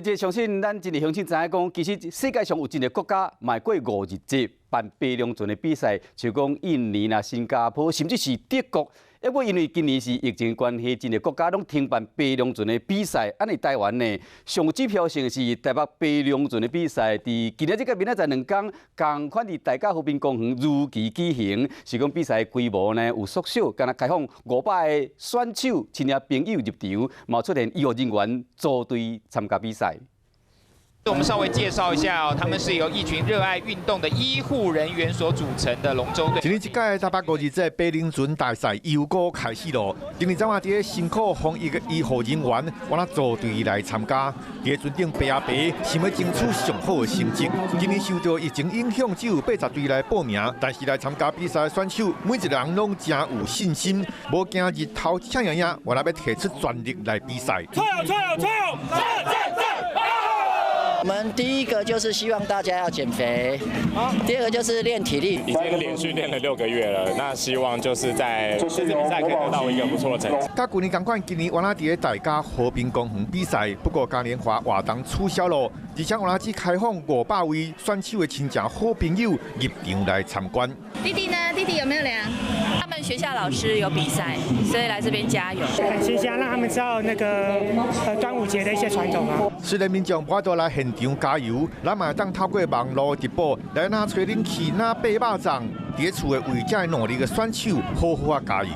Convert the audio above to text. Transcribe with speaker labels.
Speaker 1: 這相信咱真濟鄉親知影講，其實世界上有真濟國家嘛會過五日節辦爬龍船的比賽，像講印尼啦、新加坡，甚至是德國。不過因為今年是疫情關係，真濟國家攏停辦爬龍船的比賽。按呢台灣呢，上有指標性是台北爬龍船的比賽，佇今仔日佮明仔載2工，仝款佇大甲和平公園如期舉行。是講比賽規模呢有縮小，干焦開放500个選手、親戚朋友入場，嘛出現醫護人員組隊參加比賽。
Speaker 2: 我們稍微介紹一下哦，他們是由一群熱愛運動的醫護人員所組成的龍舟隊。
Speaker 3: 今年這屆台北五日節爬龍船大賽又閣開始咯。今年怎啊？佇咧辛苦防疫的醫護人員，敢若組隊來參加，佇船頂爬啊爬，想欲爭取上好的成績。今年受到疫情影響，只有80隊來報名，但是來參加比賽的選手，每一個人攏誠有信心，無驚日頭赤炎炎，敢若欲提出全力來比賽。
Speaker 4: 我們第一個就是希望大家要減肥，第二個就是練體力。
Speaker 5: 已經連續練了6個月了，那希望就是在這次比賽可以得到一個不錯的成績。
Speaker 3: 佮舊年仝款，今年敢若佇咧大甲和平公園比賽，不過嘉年華活動取消咯，而且敢若只開放500位選手的親戚好朋友入場來參觀。
Speaker 6: 弟弟呢？弟弟有沒有量？
Speaker 7: 他們學校老師有比賽，所以來這邊加油。
Speaker 8: 很新鮮，讓他們知道那個端午節的一些傳統啊。
Speaker 3: 雖然民眾無法度來現場加油，咱嘛會當透過網路直播來若吹冷氣，若爬肉粽，佇咧厝的為這努力的選手好好仔加油。